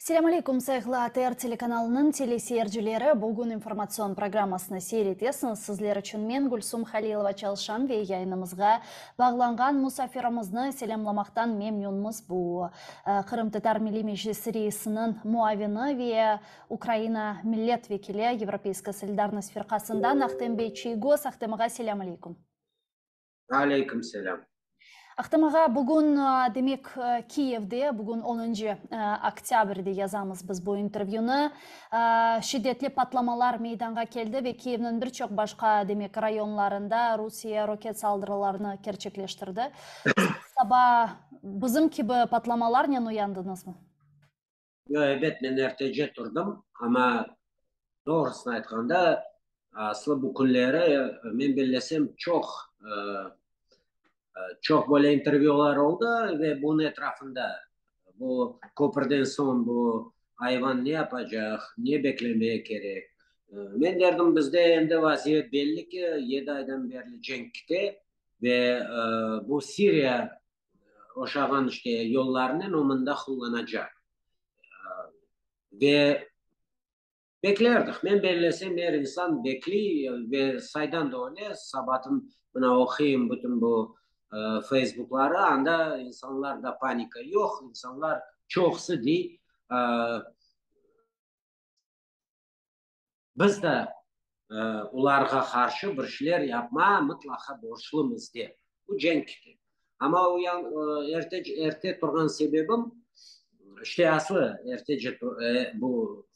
Selâm aleyküm, sayğılı ATR telekanalınıñ teleseyircileri! Bugün informatsion programmasını seyir etesiñiz. Sizler içün men, Gülsum Halilova, çalışam ve yayınımızğa bağlanğan musafirimizni selâmlamaqtan memnünmiz. Bu, Qırımtatar Milliy Meclisi reisiniñ muavini ve Ukraina millet vekili, Yevropeyskaya solidarnost firqasından Ahtem bey Çiygoz. Ahtem ağa, selâm aleyküm! Aleyküm selâm. Ahtem ağa, bugün, demek, Kiyevde, bugün onuncı oktâbrde yazamız biz bu intervyunı, şiddetli patlamalar meydanğa keldi ve Kiyevniñ bir çoq başqa, demek, rayonlarında Rusiye roket saldırılarını kerçekleştirdi. Saba bizim kibi patlamalarnen uyandıñızmı? Yoq, ebet, men ertece turdım, amma doğrusını aytqanda, aslı bu künleri, men bellesem, çoq, çoq böyle intervyular oldı ve bunıñ etrafında, bu köpürden soñ bu ayvan ne yapacaq, ne beklemege kerek. Men derdim, bizde endi vaziyet belli ki, yedi aydan berli cenk kite ve bu Siriya oşağan işte yollarnen o mında qullanacaq. Ve beklerdik. Men bellesem, er insan bekliy ve saydan da öyle, sabatın mına oquyım bütün bu feysbukları, anda insanlarda panika yoq, insanlar çoqusı dey, Biz de olarğa qarşı bir şeyler yapmağa mıtlaqa borclumız, dep. Bu cenk kibi. Amma erte, erte turğan sebebim, işte aslı ertece bu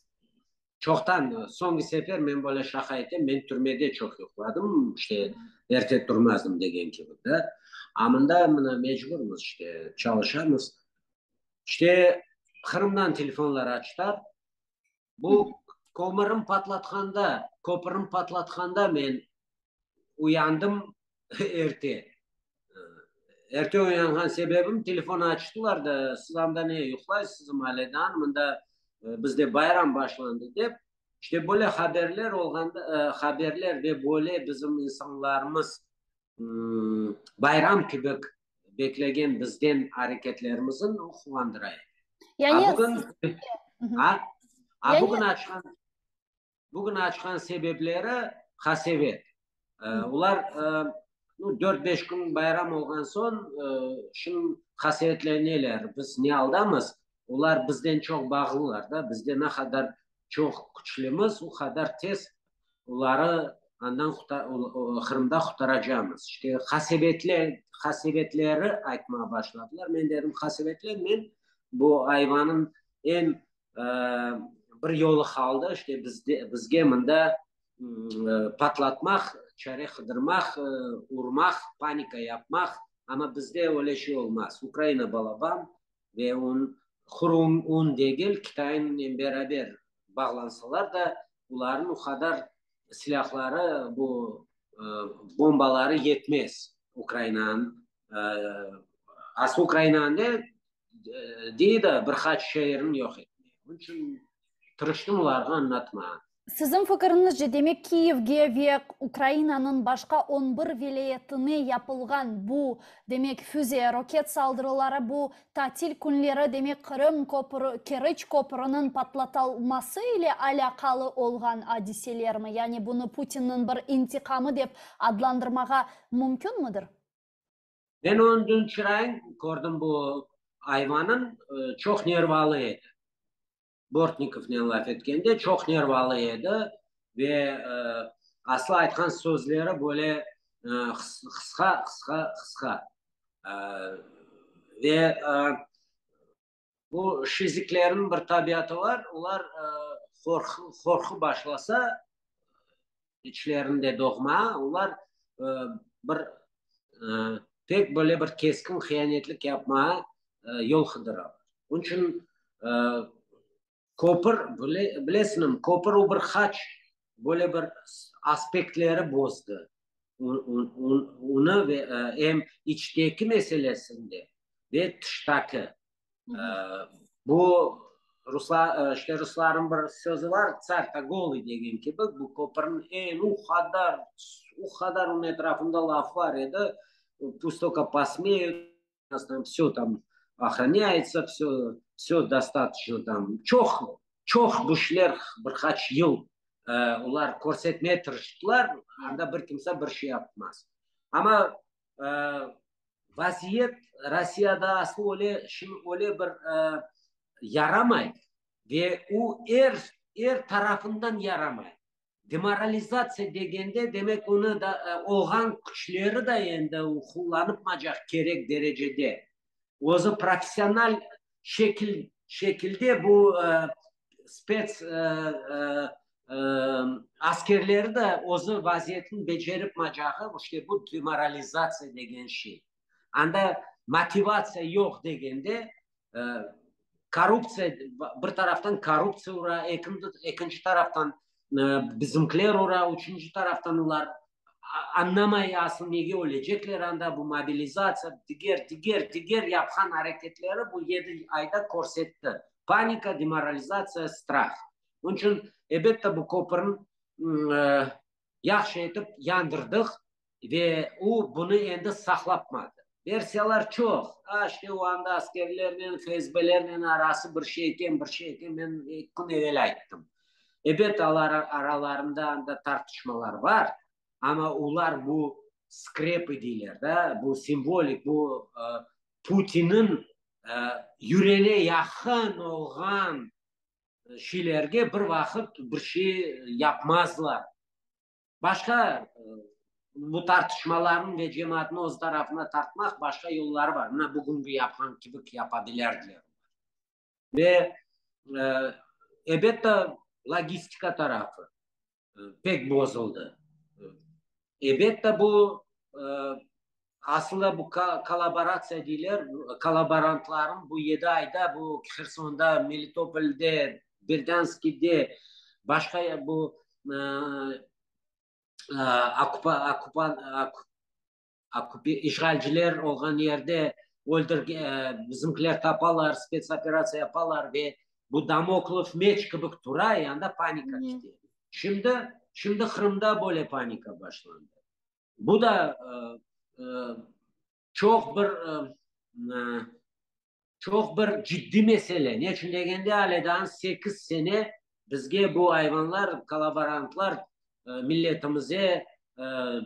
çoqtan, soñki sefer men böyle şaqa etem, men türmede çoq yuqladım, işte erte turmazdım degen kibi da. A mında mına mecburmız, işte çalışamız. İşte Qırımdan telefonlar açtılar. Bu kömürin patlatqanda, köpürin patlatqanda men uyandım erte. Erte uyanğan sebebim, telefon açtılar da, siz anda ne, yuqlaysızmı aledan, mında bizde bayram başlandı dep. İşte böyle haberler olğanda, haberler ve böyle bizim insanlarımız bayram kibik beklegen bizden areketlerimizin o quvandıra edi. Yani A bugün, a, a bugün açqan, bugün açqan sebepleri qasevet. Olar, nu, dört-beş kün bayram olğan soñ, şimdi qasevetleneler, biz ne aldamız, olar bizden çoq bağlılar da, bizde ne qadar çoq küçlümiz, o qadar tez Oları andan Qırımda qutaracamız. İşte, qasevetli, qasevetleri aytmağa başladılar. Men dedim, qasevetlenmen, bu ayvanıñ eñ bir yolu qaldı, işte, bizde, bizge mında patlatmaq, çare qıdırmaq, urmaq, panika yapmaq, amma bizde öyle şey olmaz. Ukraina balaban ve un, quru un degil, Kitaynen beraber bağlansalar da, Olarnıñ o qadar silâhları, bu bombaları yetmez Ukrainanıñ, aslı Ukrainanıñ de dey de, bir qaç şeerini yoq etmege. Onıñ içün tırıştım olarğa añlatmağa. Siziñ fikiriñizce, demek, Kiyevge ve Ukrainanıñ başqa on bir vilâyetine yapılğan bu, demek, füze, roket saldırıları, bu Tatil künleri, demek, Qırım köpüri, Keriç köprüniñ patlatılması ile alâqalı olğan adiselermi? Yani bunı Putinniñ bir intiqamı dep adlandırmağa mümkünmidir? Men onıñ dün çırayın kördim bu ayvanıñ, çoq nervalı edi. Bortnikovnen laf etkende çoq nervalı edi ve aslı aytqan sözleri böyle qısqa, qısqa, qısqa. Ve bu şiziklerniñ bir tabiatı bar, olar qorqu başlasa, içlerinde doğma, olar bir pek böyle bir keskin hiyanetlik yapmağa yol qıdıralar. Onıñ içün köpür, bilesiñmi, köpür o bir haç, böyle bir aspektleri bozdı onı ve em içteki meselesinde ve tıştaki. Bu ruslar, işte ruslarnıñ bir sözü bar, tsar-to golıy degen kibi, bu köpürniñ eñ o qadar, o qadar onıñ etrafında laf bar edi, pust tolko posmeyut, nas tam vsё tam. Ohranâyetsa vsö, vsö dostatoçno tam. Çoq, çoq bu işler bir qaç yıl olar körsetmeye tırıştılar, anda bir kimse bir şey yapmaz. Amma vaziyet Rossiyada aslı öyle, şimdi öyle bir yaramay ve o er, er tarafından yaramay. Demoralizatsiya degende, demek, onı da olğan küçleri da endi qullanıpmacaq kerek derecede. Özü professional şekil, şekilde bu spets askerleri de özü vaziyetini beceripmacağı, işte bu demoralizatsiya degen şey. Anda motivatsiya yoq degende, korruptsiya, bir taraftan korruptsiya ura, ekinci taraftan bizimkiler ura, üçünci taraftan olar añlamay asıl nege ölecekler anda, bu mobilizatsiya, diger, diger, diger yapqan areketleri bu 7 ayda körsetti. Panika, demoralizatsiya, strah. Onıñ içün, elbette, bu köpürni yahşı etip yandırdıq ve o bunı endi saqlapmadı. Versiyalar çoq. A, işte o anda askerlernen, FSBlernen arası bir şey eken, bir şey eken, men 2 kün evel ayttım. Ebet, aralarında anda tartışmalar bar, amma olar bu skrepı deyler da, bu simvolik, bu Putinniñ yüreğine yaqın olğan şeylerge bir vaqıt bir şey yapmazlar. Başqa bu tartışmalarnıñ ve cemaatnı öz tarafına tartmaq başqa yolları bar. Mına bugünki yapqan kibi yapa bilerdiler. Ve elbette logistika tarafı pek bozuldı. Elbette bu aslında bu kollaboratsiya deyler, kollaborantların bu 7 ayda bu Hersonda, Melitopolde, Berdânskiyde, başqa bu okkupa, okkup, işğalciler olğan yerde öldür, bizimkiler tapalar, spetsoperatsiya yapalar ve bu Damoklov meç kibi tura, anda panika kete. Şimdi Qırımda böyle panika başlandı. Bu da çoq bir ciddiy mesele. Ne içün degende, ale daa 8 sene bizge bu ayvanlar, kollaborantlar milletimize,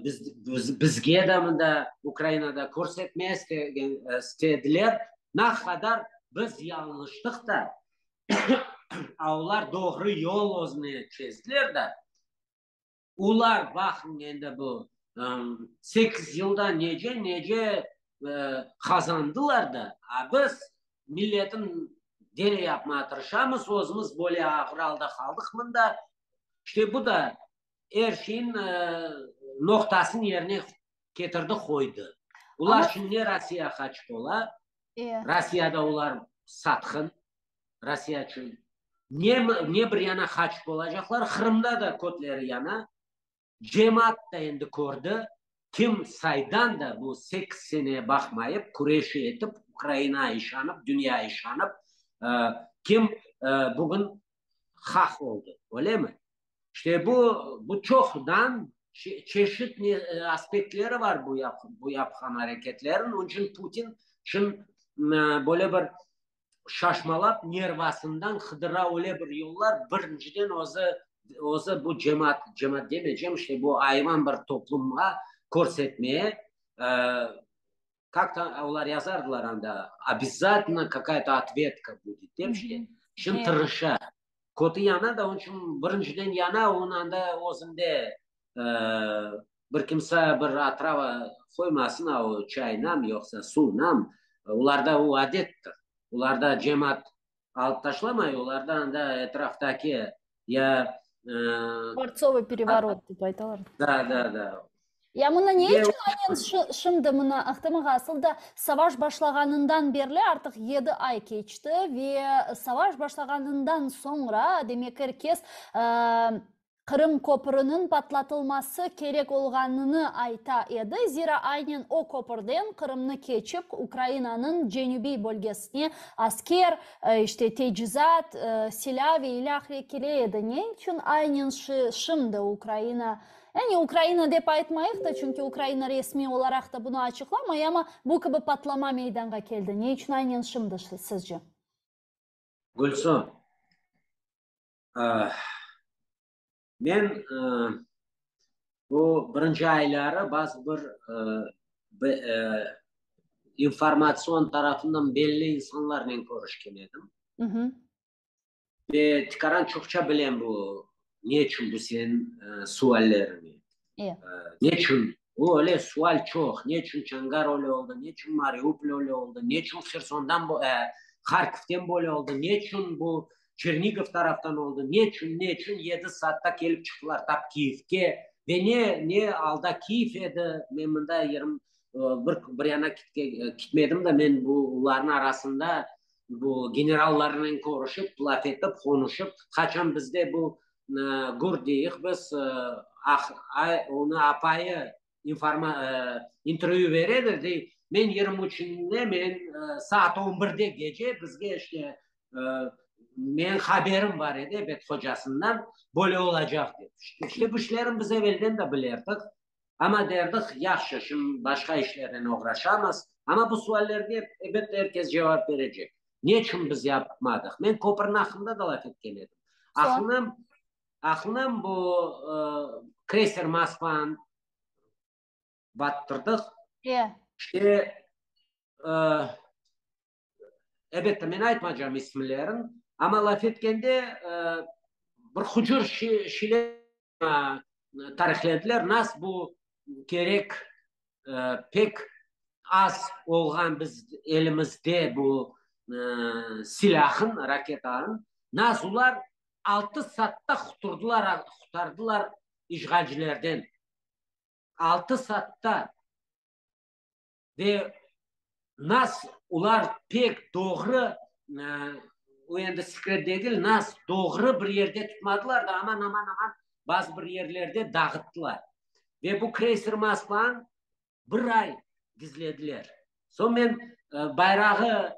biz, bizge de mında Ukrainada körsetmeye istediler. Ne qadar biz yañlıştıq da, olar doğru yol özüne çezdiler da. Olar baqıñ endi bu 8 yılda nece nece qazandılar da, a biz milletin deli yapmağa tırışamız, özümiz böyle ağır alda qaldıq mında. İşte bu da er şeyin noqtasını yerine ketirdi, qoydı. Olar şimdi Rossiya qaçıp ola. Rossiyada olar satqın. Rossiya içün. Ne, ne bir yana qaçıp olacaqlar. Qırımda da kötleri yana. Cemaat da endi kördi. Kim saydan da bu 8 sene baqmayıp, küreşi etip, Ukraina işanıp, dünya işanıp, kim bugün haq oldı. Öyle mi? İşte bu çoqtan çeşit aspektleri var bu yapqan areketlerin. Onıñ içün Putin şimdi böyle bir şaşmalap nervasından qıdıra öyle bir yollar. Birinciden özü bu cemaat, cemaat demeyeceğim, işte bu ayvan bir toplumğa körsetmeye, как-то olar yazardılar anda, обязательно какая-то ответка будет dep işte. Şimdi tırışa. Kötü yana da, onıñ içün birinciden yana, onı anda özünde bir kimse bir otrava qoymasın, o çaynam, yoqsa suvnam. Olarda o adettir. Olarda cemaat alıp taşlamay, olarda anda etraftaki ya Дворцовый переворот dep aytalar. Да, да, да. Ya mına ne içün aynen şimdi mına Ahtem ağa asıl da savaş başlağanından berli artıq 7 ay keçti ve savaş başlağanından soñra demek er kes. Qırım köprüniñ patlatılması kerek olğanını ayta edi, zira aynen o köpürden Qırımnı keçip Ukrainanıñ cenübiy bölgesine asker, işte, tecizat, silâ ve ilâhre kele edi. Ne içün aynen şimdi Ukraina, yani Ukraina dep aytmayıq da, çünki Ukraina resmiy olaraq da bunı açıqlamay, amma bu kibi patlama meydanğa keldi? Ne içün aynen şimdi, sizce? Gülsüm, Men bu birinci ayları bazı bir informatsion tarafından belli insanlarnen körüşken edim. Ve tikaran çoqça bilem bu ne içün bu seniñ sualleriñi. Ne içün? O öyle sual çoq. Ne içün Çongar öyle oldı, ne içün Mariupol öyle oldı, ne içün Hersondan, Harkovden böyle oldı, ne içün bu Çernigov taraftan oldı. Ne içün, ne içün yedi saatta kelip çıqtılar tap Kiyevge ve ne, ne alda Kiyev edi, men mında yerim bir, bir yana kitmedim de, men bu olarnıñ arasında bu generallarnen körüşip, laf etip, qonuşıp, qaçan bizde bu gur deyik biz, ah, ay, onı apayı informa, intervyü bere de, dey, men 23-ünde, men saat on birde gece bizge işte, menim haberim bar edi, ebet, hocasından, böyle olacaq dep. İşte bu işlerin biz evelden de bilerdik, amma derdik, yahşı, şimdi başqa işlernen oğraşamız, amma bu suallerge, ebet, er kes cevap berecek. Ne içün biz yapmadıq? Men köpürniñ aqqında da laf etken edim. Aqlım, aqlım bu kreyser Moskvanı battırdıq. İşte, elbette, men aytmacam isimlerin, amma laf etkende bir hucur şeyler tariflediler, nas bu kerek pek az olğan biz elimizde bu silâhın, raketanıñ, nas olar altı saatta quturdılar, qurtardılar işğalcilerden. Altı saatta. Ve nas olar pek doğru, o endi sekret degil, nas doğru bir yerde tutmadılar da, aman, aman, aman bazı bir yerlerde dağıttılar. Ve bu kreyser Moskvanı bir ay gizlediler. Soñ men bayrağı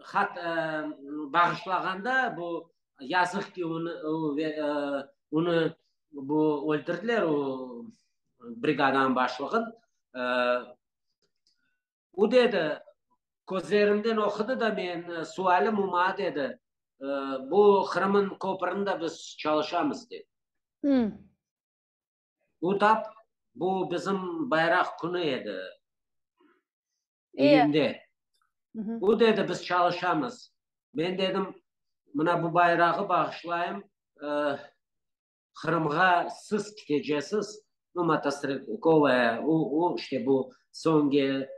hat bağışlağanda, bu yazıq ki, onı, onı bu öldürdiler, o brigadanıñ başlığın. O dedi, közlerimden oqudı da men sualim umaa dedi, bu Qırım'ın köpründe biz çalışamız dedi. Bu tap bu bizim bayraq künü edi, iyünde. O dedi, biz çalışamız. Men dedim, mına bu bayrağı bağışlayım, Qırımğa siz ketecesiz, nu, motostrelkovaya, o, o, işte bu soñki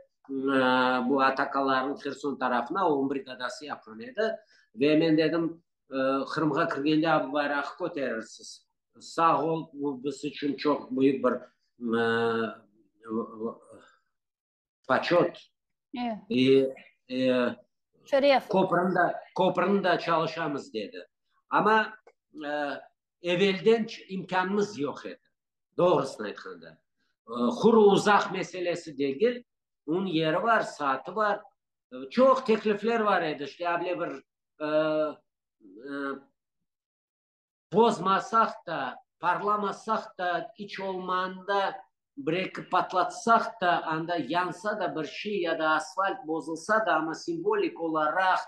bu atakalarnıñ Herson tarafına onıñ brigadası yapqan edi. Ve men dedim, Qırımğa kirgende bu bayrağı köterirsiz. Sağ ol, bu biz içün çoq büyük bir poçet. Şeref. Köprüni de çalışamız, dedi. Amma evelden imkânımız yoq edi, doğrusını aytqanda. Quru uzaq meselesi degil, onıñ yeri bar, saatı bar. Çoq teklifler bar edi, işte, able bir Bozmasaq da, parlamasaq da, iç olmağanda bir-eki patlatsaq da, anda yansa da bir şey ya da asfalt bozulsa da, amma simvolik olaraq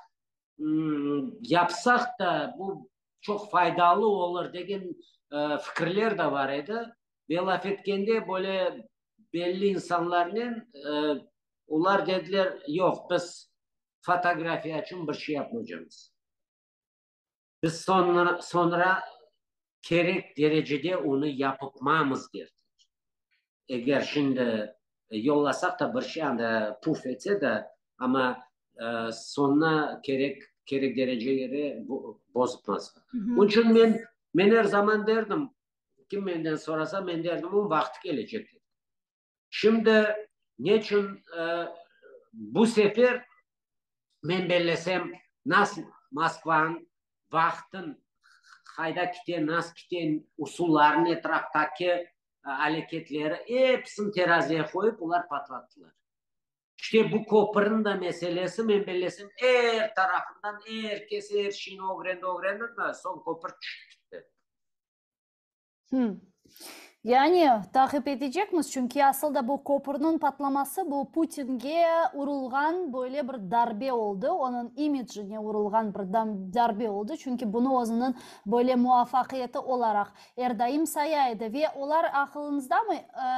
yapsaq da, bu çoq faydalı olur degen fikirler de bar edi. Ve laf etkende böyle belli insanlarnen, olar dediler, yoq, biz fotografiya içün bir şey yapmaycamız. Biz soñra kerek derecede onı yapıpmamız derdik. Eger şimdi yollasaq da bir şey anda puf etse de, amma soñuna kerek kerek derecege bozupmaz. Onıñ içün men men er zaman derdim, kim menden sorasa, men derdim, onıñ vaqtı kelecek dedim. Şimdi neçün bu sefer men bellesem, nasıl Moskvanıñ vaqtın. Qayda kite, nas kite, usullarını, etraftaki aleketleri, episini teraziye qoyıp, olar patlattılar. İşte bu köpürniñ da meselesi, men bellesem, er tarafından er kes er şeyni ögrendi, ögrendi da, soñ köpür tüşip gitti. Yani, taqip etecekmiz, çünki asıl da bu köpürniñ patlaması, bu Putinge urulğan böyle bir darbe oldı, onıñ imicine urulğan bir darbe oldı, çünki bunı özüniñ böyle muvafaqiyeti olaraq er daim saya edi. Ve olar aqılıñızdamı,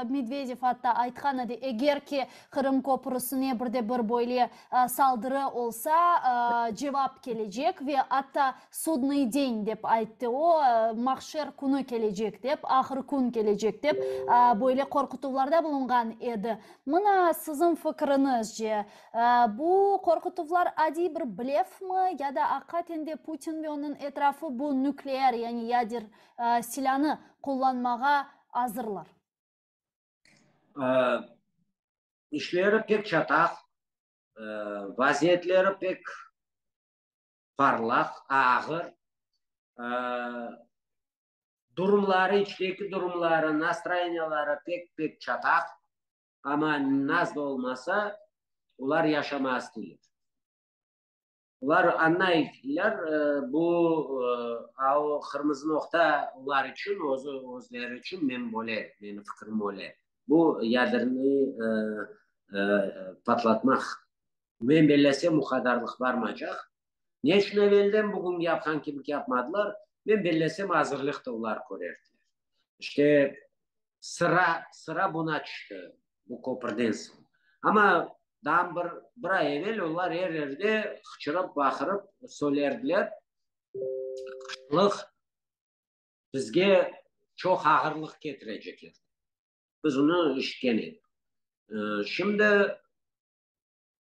Medvedev atta aytqan edi, eger ki Qırım köprüsine bir de bir böyle saldırı olsa, cevap kelecek ve atta Sudnıy den dep ayttı o, mahşer künü kelecek dep, ahır kün kelecek dep, böyle qorqutuvlarda bulunğan edi. Mına siziñ fikriñizce, bu qorqutuvlar adiy bir blefmi ya da aqiqaten de Putin ve onıñ etrafı bu nükleer, yani yader silânı qullanmağa azırlar? İşleri pek çataq, vaziyetleri pek parlaq, ağır. Durumları, içteki durumları, nastroyeniyaları pek-pek çataq, amma naz da olmasa, olar yaşamağa isteyler. Olar añlaylar, bu o qırmızı noqta olar içün, özü, özleri içün, men böyle, menim fikrim öyle, bu yadernıy patlatmaq. Men bellesem, o qadarlıq barmaycaq. Ne içün evelden bugün yapqan kibi yapmadılar? Men bellesem, azırlıq da olar körerdiler. İşte, sıra, sıra buna tüşti, bu köpürden soñ. Amma daa bir, bir ay evel olar er yerde qıçırıp, baqırıp söylerdiler, qışlıq bizge çoq ağırlıq ketirecekler. Biz onı işitken edik. Şimdi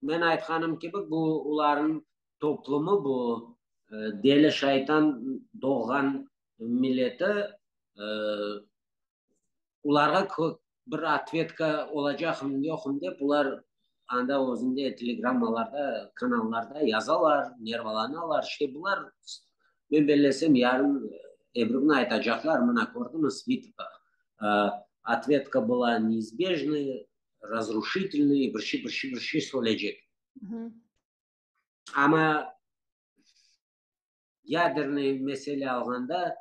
Men aytqanım kibi, bu olarnıñ toplumı, bu deli şaytan doğğan milleti, olarğa bir otvetka olacaqmı, yoqmı dep, olar anda özünde telegrammalarda, kanallarda yazalar, nervalanalar. İşte bular, men bellesem, yarın ebir künü aytacaqlar, mına kördiñiz, vit, otvetka была neizbejnaya, razruşitelnıy, bir şey, bir şey, bir şey söyleycek. Amma yadernıy mesele alğanda,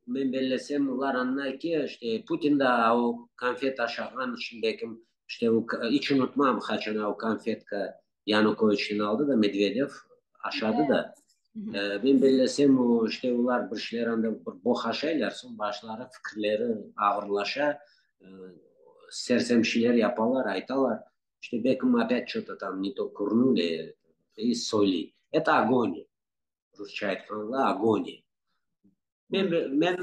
men bellesem, olar añlay ki, işte, Putin da o konfet aşağan içün, belkim, işte, o, iç unutmam, qaçan o konfetka Yanukoviçten aldı da, Medvedev aşadı da. Men bellesem, o, işte, olar bir şeyler anda bir boq aşaylar, soñ başları, fikirleri ağırlaşa, sersem şeyler yapalar, aytalar. İşte, belkim, opât ço-to tam ne to kurnuli, i söyley. Eto agoniya. Rusça aytqanda, agoniya. Men, men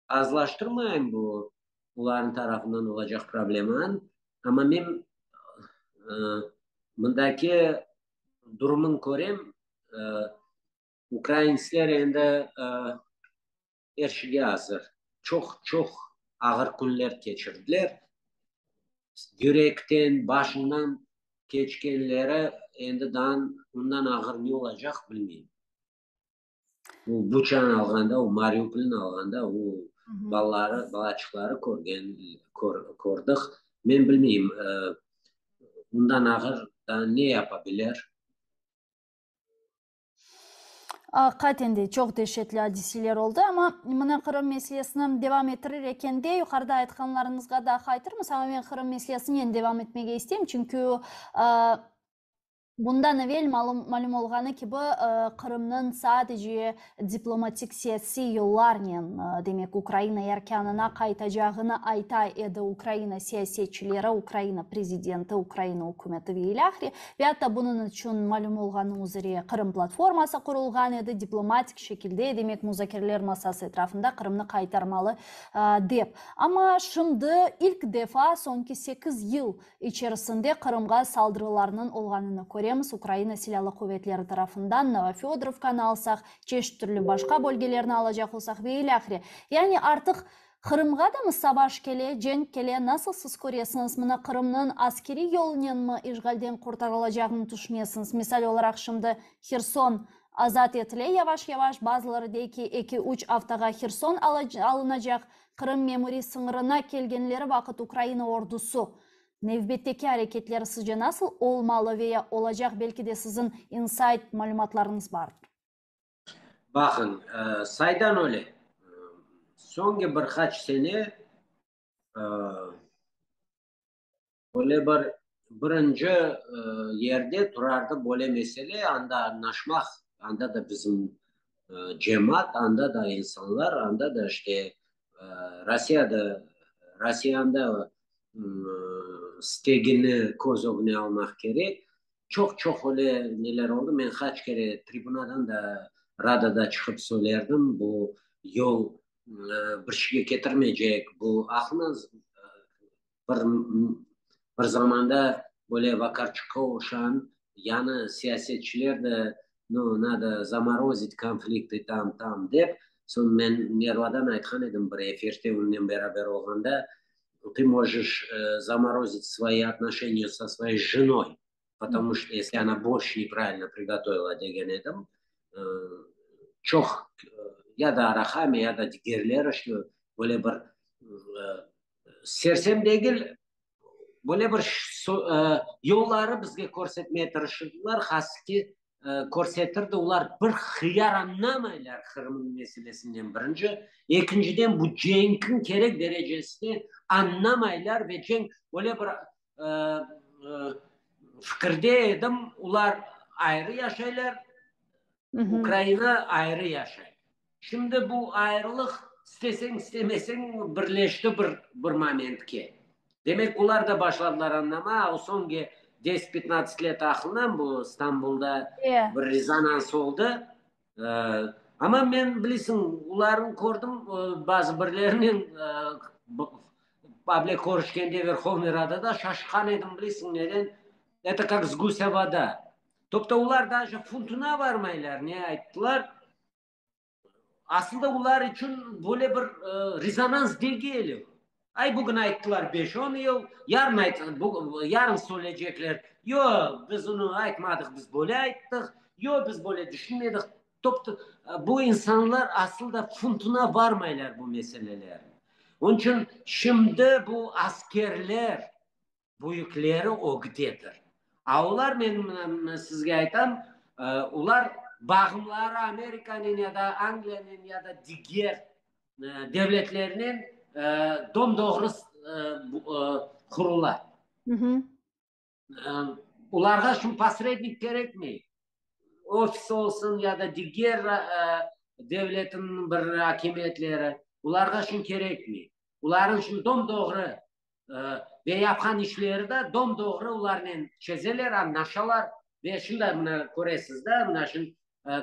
azlaştırmayım bu olarnıñ tarafından olacaq problemanı, amma men mındaki durumın körem, ukraintsler endi er şeyge azır. Çoq, çoq ağır künler keçirdiler. Yürekten, başından keçkenleri endi daa ondan ağır ne olacaq bilmeyim. O Buçanı alğanda, o Mariupolnı alğanda, o balaları, balaçıqları körgen, kördik. Men bilmeyim, bundan ağır daa ne yapa bilir? Aqiqaten de çoq deşetli adiseler oldı, amma mına Qırım meselesini devam ettirir ekende, yuqarıda aytqanlarıñızğa daa qaytırmız, amma men Qırım meselesinen devam etmege isteyim, çünki Bundan evel malüm olğanı kibi, Qırımnıñ sadece diplomatik-siyasiy yollarnen, demek, Ukraina erkânına qaytacağını ayta edi Ukraina siyasetçileri, Ukraina prezidenti, Ukraina ükümeti ve ilâhre. Ve atta bunıñ içün, malüm olğanı üzre, Qırım platforması qurulğan edi, diplomatik şekilde, demek, muzakereler masası etrafında Qırımnı qaytarmalı dep. Amma şimdi ilk defa soñki sekiz yıl içerisinde Qırımğa saldırılarnıñ olğanını köremiz, Ukraina Silâlı Quvetleri tarafından Novofödorovkanı alsaq, çeşit türlü başqa bölgelerni alacaq olsaq ve ilâhre. Yani artıq Qırımğa da mı savaş kele, cenk kele, nasıl siz köresiñiz, mına Qırımnıñ askeriy yolunenmi işğalden qurtarılacağını tüşünesiñiz? Misal olaraq şimdi Herson. azat etile yavaş-yavaş, bazıları dey ki, eki-üç aftağa Herson alınacaq. Qırım memuriy sıñırına kelgenleri vaqıt Ukraina ordusı nevbetteki areketleri sizce nasıl olmalı ve ya olacaq, belki de siziñ insayt malümatlarıñız bardır? Baqıñ, saydan öyle, soñki bir qaç sene Böyle bir birinci yerde turardı böyle mesele, anda añlaşmaq, anda da bizim cemaat, anda da insanlar, anda da işte Rossiyada, Rossiyanıñ da istegini köz ögüne almaq kerek. Çoq-çoq öyle neler oldı, men qaç kere tribunadan da, Radada çıqıp söylerdim, bu yol bir şeyge ketirmeycek, bu aqlıñız Bir, bir zamanda böyle Vakarçukqa oşağan yañı siyasetçiler de, nu, nado zamorozit konflikti tam, tam dep, soñ men nervadan aytqan edim bir efirde onnen beraber olğanda, tı mojeş zamorozit svoi otnoşeniya so svoey jenoy, potomu çto esli ona borşç nepravilno prigotovila degen edim. Çoq ya da Arahamiya, ya da digerleri işte böyle bir Sersem degil, böyle bir yolları bizge körsetmeye tırışırdılar, hası ki, körsetirdi, olar bir hıyar añlamaylar Qırımnıñ meselesinden birinci, ekinciden bu cenkniñ kerek derecesini añlamaylar ve cenk öyle bir fikirde edim, olar ayrı yaşaylar, Ukraina ayrı yaşay. Şimdi bu ayrılıq, isteseñ-istemeseñ, birleşti bir bir momentke. Demek, olar da başladılar añlama, o soñki deset-petnadtsat let aqlınan bu İstanbulda bir rezonans oldı. Amma men, bilesiñ, olarnı kördim, bazı birlerinen able körüşkende Verhovnıy Radada şaşqan edim, bilesiñ, neden? Eto kak s gusâ voda. Topta olar daje funtuna varmaylar, ne ayttılar. Aslında olar içün böyle bir rezonans degil. Ay, bugün ayttılar beş-on yıl, yarın ayt, yarın söyleycekler, yoq, biz onı aytmadıq, biz böyle ayttıq, yoq, biz böyle düşünmedik. Topta bu insanlar aslında funtuna varmaylar bu meselelerniñ. Onıñ içün şimdi bu askerler Büyükleri ögdedir. A olar, men sizge aytam, olar bağımları Amerikanen ya da Angliyanen ya da diger devletlernen dom-doğru qurula. Olarğa şimdi posrednik kerekmey. Ofis olsun ya da diger devletniñ bir akimiyetleri, olarğa şimdi kerekmey. Olarnıñ şimdi dom-doğru Ve yapqan işleri de dom-doğru olarnen çezeler, añlaşalar. Ve şimdi mına köresiz de, mına şimdi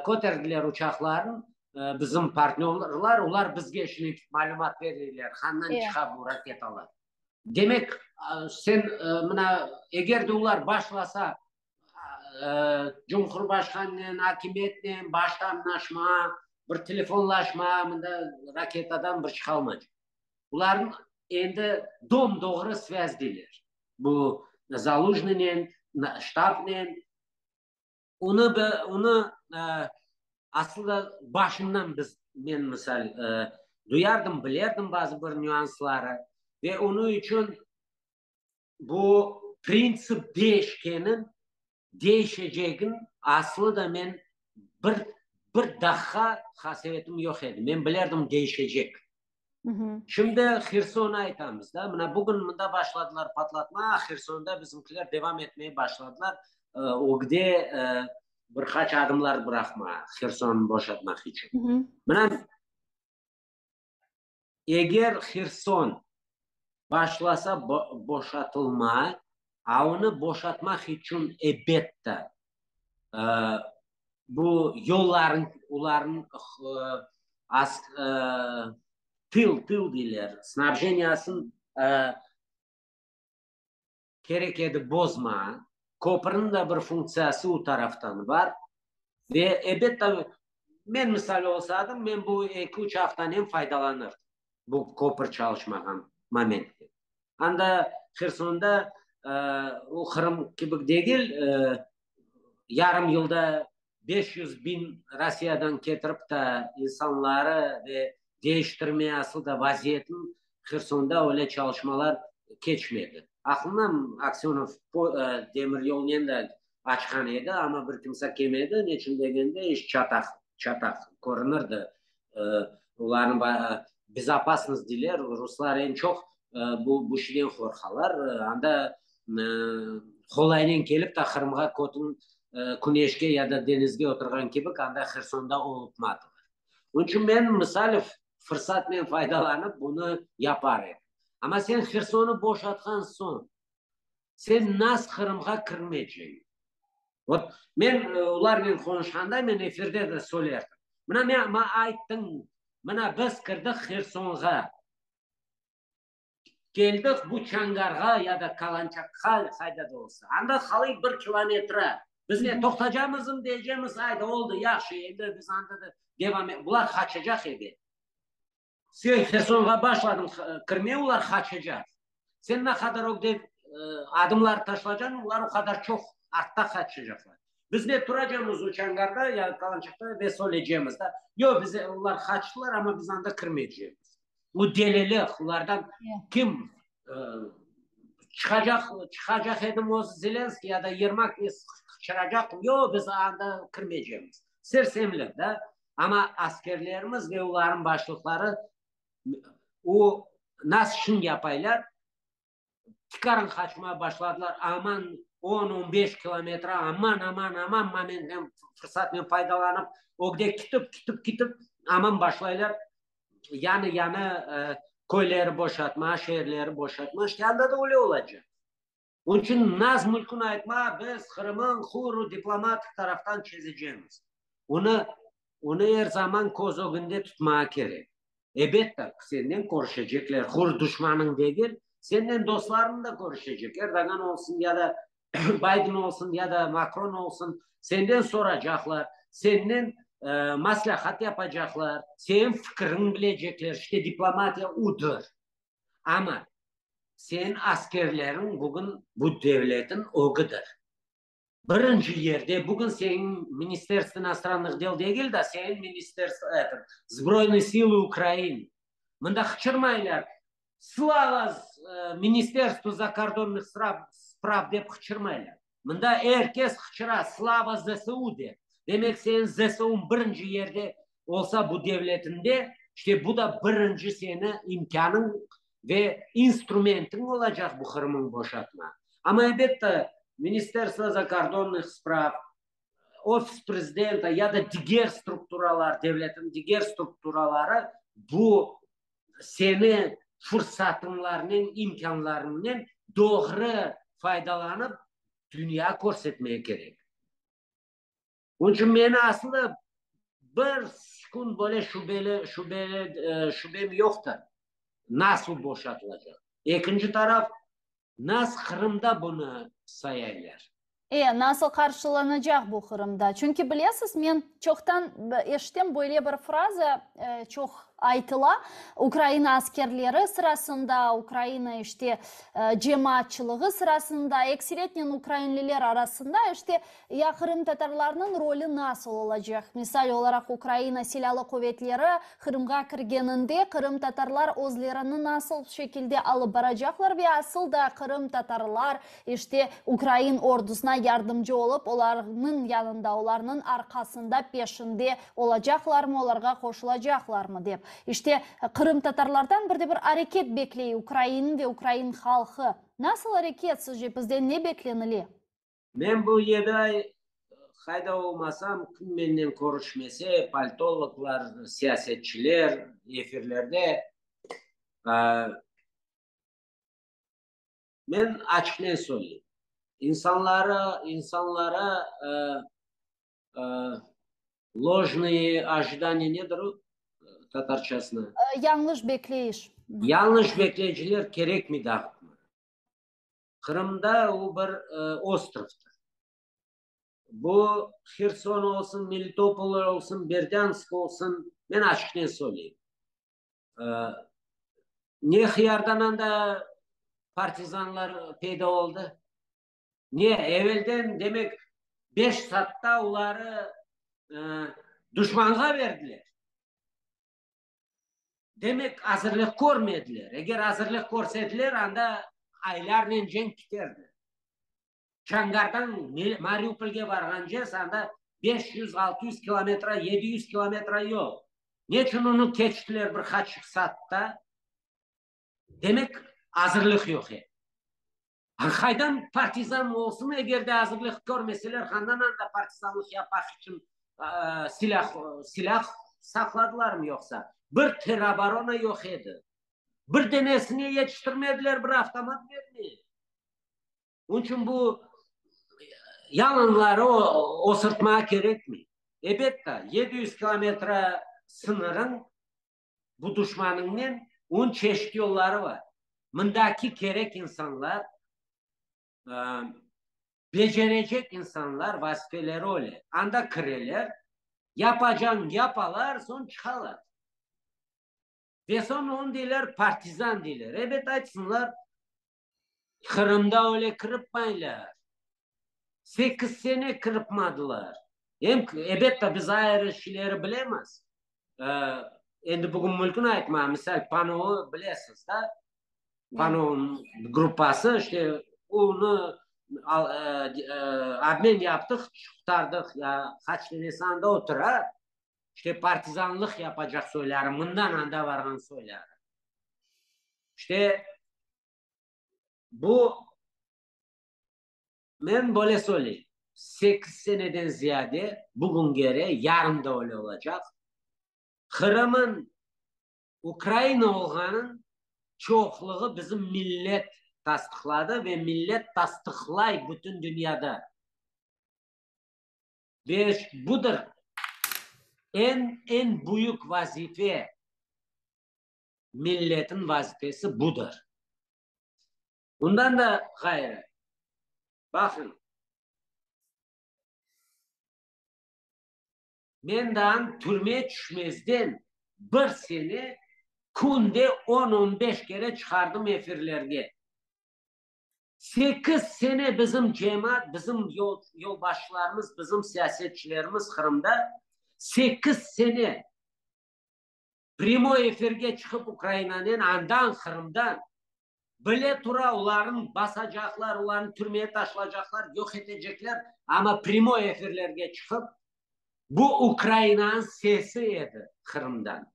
köterdiler uçaqlarnı, bizim partnörlar, olar bizge şimdi malümat bereler, handan çıqa bu raketalar. Demek, sen mına eger de olar başlasa Cumhurbaşqanınen, akimiyetnen başta añlaşma, bir telefonlaşma, mında raketadan bir çıqalmaycaq. Bularnıñ endi dom-doğru svâzdeler. Bu Zalujnınen, ştabnen. Onı, onı aslında başından biz, men misal, duyardım, bilerdim bazı bir nüansları ve onıñ içün Bu printsip değişkenin, değişecegin aslı da men bir, bir daqqa qasevetim yoq edi. Men bilerdim değişecek. Şimdi Hersonnı aytamız da, mına bugün mında başladılar patlatma, Hersonda bizimkiler devam etmeye başladılar, ögde bir qaç adımlar bıraqma Hersonnı boşatmaq içün. Mına Eger Herson başlasa boşatılma, a onı boşatmaq içün ebette bu yollarnıñ, olarnıñ tıl, tıl deyler, snabjeniyasın kerek edi bozma, köpürniñ de bir funktsiyası o taraftan bar ve ebette men misal olsadım, men bu eki-üç aftanen faydalanırdım, bu köpür çalışmağan momentte. Anda Hersonda o Qırım kibi degil, yarım yılda. 500 bin Rossiyadan ketirip ta insanları ve deñiştirme asıl da vaziyetni Hersonda öyle çalışmalar keçmedi. Aqlına Aksönov demir yolnen de açqan edi, amma bir kimse kelmedi, neçün degende iş çataq, çataq körünirdi. Olarnıñ bezopasnost deyler, ruslar eñ çoq bu bu şeyden qorqalar. Anda qolaynen kelip ta Qırımğa kötün küneşke ya da deñizge oturğan kibi anda Hersonda olupmadılar. Onıñ içün men, misal, fırsatnen faydalanıp bunı yapar edim. Amma sen Hersonı boşatqan soñ, sen nas Qırımğa kirmeyceñ. Vot, men olarnen qonuşqanda, men efirde de söylerdim. Mına men maña ayttıñ, mına biz kirdik Hersonğa. Keldik bu Çangarğa ya da Kalançakqa, qayda da olsa. Anda qalıy bir kilometre. Biz ne, toqtacamızmı, deycemiz, ayda, oldı, yahşı, endi biz anda da devam Bular qaçacaq ebet. Sen Hersonğa başladıñ kirmeye, olar qaçacaq. Sen ne qadar ögde adımlar taşlacañ, olar o qadar çoq artta qaçacaqlar. Biz ne turacamız o Çangarda ya Kalançakta ve söyleycemiz da, yoq, biz, olar qaçtılar, amma biz anda kirmeycemiz. Bu delilik, olardan kim çıqacaq, çıqacaq edim o Zelenskiy ya da Yermak qıçıracaq, yoq, biz anda kirmeycemiz. Sersemlik, da? Amma askerlerimiz ve olarnıñ başlıqları o nasıl şın yapaylar, tikaran qaçmağa başladılar, aman on, on beş kilometre, aman, aman, aman momentten, fırsatnen faydalanıp, ögde kitip, kitip, kitip, aman başlaylar yañı, yañı köyleri boşatma, şeerleri boşatma, işte anda da öyle olacaq. Onıñ içün naz mülkün aytma, biz Qırımıñ huru diplomatik taraftan çezecemiz. Onı, onı er zaman köz ögünde tutmağa kerek. Ebette, senden körüşecekler, hur duşmanıñ degil, senden dostlarıñ da körüşecek, Erdoğan olsun ya da Bayden olsun ya da Makron olsun, senden soracaqlar, senden maslahat yapacaqlar, seniñ fikiriñ bilecekler, işte diplomatiya udır. Amma seniñ askerleriñ bugün bu devletiñ ögüdir. Birinci yerde bugün seniñ Ministerstvo inostrannıh del degil da, seniñ ministerstvo, eto, Zbroynıy silı Ukrainı. Mında qıçırmaylar, Slava Ministerstvu zakordonnıh sprav dep qıçırmaylar. Mında er kes qıçıra, Slava ZSU dep. Demek, seniñ ZSUñ birinci yerde olsa bu devletinde, işte bu da birinci seni imkânıñ ve instrumentiñ olacaq bu Qırımıñ boşatma. Amma, elbette, Ministerstvo zakordonnıh sprav, Ofis prezidenta ya da diger strukturalar, devletniñ diger strukturaları bu seni fırsatıñlarnen, imkânlarıñnen doğru faydalanıp, dünya körsetmege kerek. Onıñ içün meni aslı bir sekund böyle şübeli, şübeli, şübem yoqtır, nasıl boşatılacaq. Ekinci taraf, Nas Qırımda bunı sayaylar. E, nasıl qarşılanacaq bu Qırımda? Çünki bilesiz, men çoqtan eşitem böyle bir fraza çoq aytıla, Ukraina askerleri sırasında, Ukraina işte cemaatçılığı sırasında, ekseretnen ukrainliler arasında işte Ya qırımtatarlarnıñ rolü nasıl olacaq? Misal olaraq, Ukraina Silâlı quvetleri Qırımğa kirgeninde qırımtatarlar özlerini nasıl şekilde alıp baracaqlar ve asıl da qırımtatarlar, işte, ukrain ordusına yardımcı olıp, olarnıñ yanında, olarnıñ arqasında, peşinde olacaqlarmı, olarğa qoşulacaqlarmı dep. İşte, qırımtatarlardan bir de bir areket bekley ukrain ve ukrain halqı. Nasıl areket, sizce, bizden ne beklenile? Men bu yedi ay qayda olmasam, kim mennen körüşmese, politologlar, siyasetçiler, efirlerde, men açıqnen söyleyim, insanları, insanlara lojnıye ojidaniye nedir o tatarçasına? Yañlış bekleyiş. Yañlış bekleyiciler kerekmey dağıtma. Qırımda o bir ostrovdır. Bu Herson olsun, Melitopol olsun, Berdânsk olsun, men açıqnen söyleyim. Ne hıyardan anda partizanlar peyda oldı? Ne, evelden, demek, beş saatta oları. Duşmanğa berdiler. Demek, azırlıq körmediler. Eger azırlıq körsediler, anda aylarnen cenk kiterdi. Çangardan Mariupolge barğance anda 500, 600 kilometre, 700 kilometre yol. Neçün onı keçtiler bir qaç saatta? Demek, azırlıq yoq edi. Qaydan partizan olsun, eger de azırlıq körmeseler, qandan anda partizanlıq yapmaq içün silâh, silâh saqladılarmı yoqsa? Bir teroborona yoq edi. Bir denesine yetiştirmediler bir avtomat bermeye. Onıñ içün bu yalanları osırtmağa kerekmey. Ebet, 700 kilometre sıñırıñ bu duşmanıñnen onıñ çeşit yolları bar. Mındaki kerek insanlar, becerecek insanlar vazifeleri öyle. Anda kireler, yapacañ yapalar, soñ çıqalar. Ve soñ onı deyler partizan deyler. Ebet aytsınlar, Qırımda öyle kiripmaylar. 8 sene kiripmadılar. Em, ebette, biz ayrı şeyleri bilemiz. Endi bugün mümkün aytma, misal Panovı bilesiz, da? Panovnıñ gruppası, işte, onı obmen yaptıq, qurtardıq, ya qaç denesi anda otura, işte, partizanlıq yapacaq soyları, mından anda varğan soyları. İşte, bu, men böyle söyleyim, 8 seneden ziyade bugüngere, yarın da öyle olacaq, Qırım'ın Ukraina olğanın çoqluğı bizim millet tasdıqladı ve millet tasdıqlay bütün dünyada. Ve budır eñ, eñ büyük vazife, milletin vazifesi budır. Bundan da ğayrı, baqıñ, men daa türmeye tüşmezden bir sene künde 10-15 kere çıqardım efirlerge. 8 sene bizim cemaat, bizim yol, yolbaşçılarımız, bizim siyasetçilerimiz Qırımda 8 sene prямой efirge çıqıp Ukrainanen andan Qırımdan bile tura olarnı basacaqlar, olarnı türmeye taşlayacaqlar, yoq etecekler, amma prямой efirlerge çıqıp bu Ukrainanıñ sesi edi Qırımdan.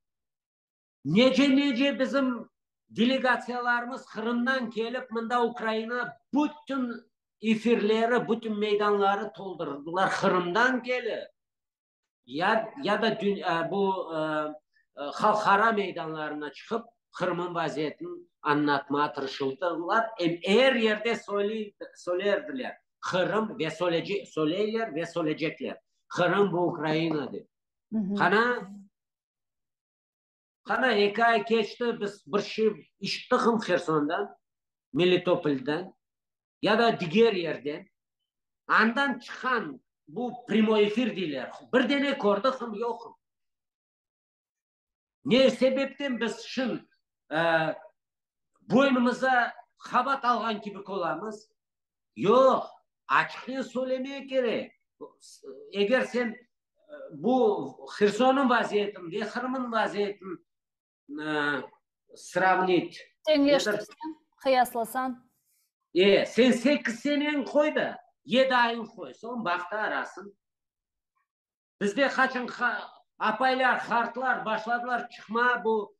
Nece nece bizim delegatsiyalarımız Qırımdan kelip mında Ukraina bütün efirleri, bütün meydanları toldurdılar Qırımdan kelip. Ya, ya da bu halqara meydanlarına çıqıp Qırım'ın vaziyetini añlatmağa tırışıldılar. Em er yerde söylerdiler. Qırım ve söyleyler ve söyleycekler. Qırım bu Ukraina dep. Qana Qana 2 ay keçti, biz bir şey işittik Hersondan, Melitopol'dan ya da diger yerden. Andan çıqqan bu прямой efir deyler. Bir dene kördik yoq. Ne sebepten biz şın boynumıza qabat alğan kibi olamız? Yoq, açıqnen söylemeye kerek. Eger sen bu Herson'un vaziyetini ve Qırım'ın vaziyetini сравнить. Teñleştirsen, qıyaslasañ. Sen 8 seneni qoy da, 7 ayın qoy, soñ baq da arasın. Bizde qaçın apaylar, qartlar başladılar çıqma bu